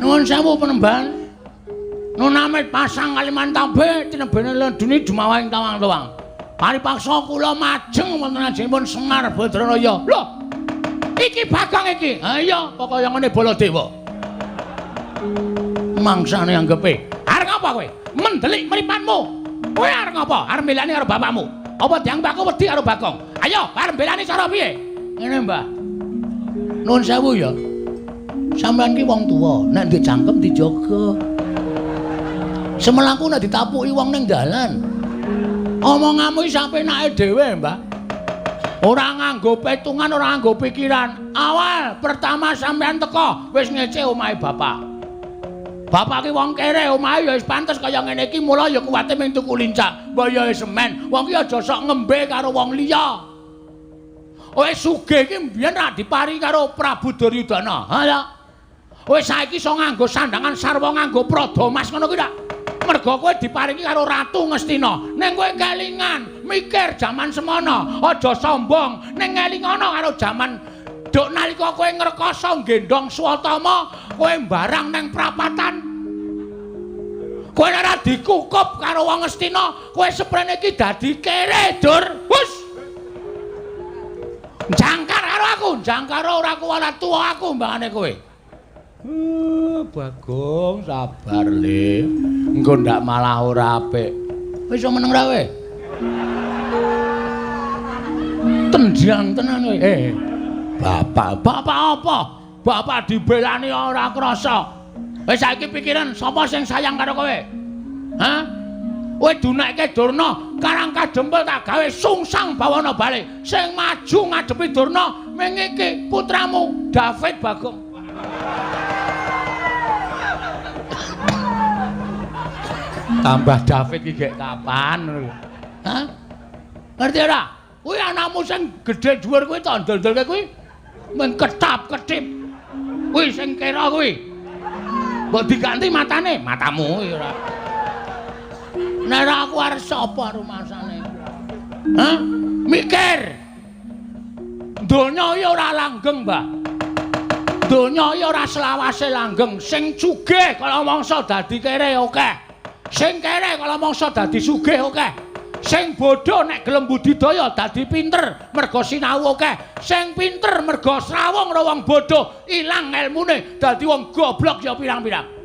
Nuwun sewu penemban. Nun amit pasang Kalimantabe tinebene leduni dumawahing tawang-tawang. Paripaksa kula majeng wonten ajengipun Semar Badranaya. Lho. Iki Bagong iki. Ha iya, pokoke ngene Baladewa. Mangsane anggepe. Arep ngapa kowe? Mendelik mripatmu. Kowe arep ngapa? Arep mbelani karo bapakmu. Apa dianggep aku wedi karo Bagong? Ayo, arep mbelani cara piye? Ngene, Mbah. Nuwun sewu ya. Sampeyan ki wong tuwa, nek duwe cangkem dijaga. Semelaku nek ditapuki wong ning dalan. Omonganmu iki sapenake dhewe, Mbah. Ora nganggo petungan, ora nganggo pikiran. Awal pertama sampeyan teko wis ngece omahe bapak. Bapak ki wong kere, omahe ya wis pantes kaya ngene iki, mula ya kuwate mung tuku lincak. Mbah ya wis semen, wong ki aja sok ngembe karo wong liya. Wis sugih iki mbiyen ra dipari karo Prabu Duryudana. Ha ya. Wis saiki iso nganggo sandangan sarwa nganggo prada mas ngono kuwi ta? Mergo kowe diparingi karo Ratu Ngastina. Ning kowe kelingan, mikir jaman semono, aja sombong. Ning ngelingono karo jaman duk nalika kowe ngrekasa nggendhong Swatama, kowe mbarang ning prapatan. Kowe ora dikukup karo wong Ngastina, kowe seprene iki dadi kere, Dur. Hus. Jangkar karo aku, jangkar ora kuwalat tuwa aku mbangane kowe. Bagong sabar le. Engko ndak malah ora apik. Wis iso meneng ra kowe? Tendang tenan kowe. Bapak, bapak apa? Bapak dibelani ora krasa. Wis saiki pikiran sapa sing sayang karo kowe? Hah? Kowe dunekke Durna, Karang Kadempel tak gawe sungsang bawana bali. Sing maju ngadepi Durna ming iki putramu David Bagong. Tambah David iki gek kapan ngono lho. Hah? Ngerti ora? Kuwi anakmu sing gedhe dhuwur kuwi tak ndol-ndolke kuwi mung ketap-ketip. Kuwi sing kira kuwi. Mbok diganti matane, matamu kuwi ora. Nek ora aku arep sapa rumasane? Hah? Mikir. Donya iki ora langgeng, Mbah. Donya iki ora selawase langgeng. Sing sugih kala mangsa dadi kere akeh. Sing kere kala mangsa dadi sugih akeh. Sing bodho nek gelem budidaya dadi pinter merga sinau akeh. Sing pinter merga srawung karo wong bodho ilang elmune dadi wong goblok ya pirang-pirang.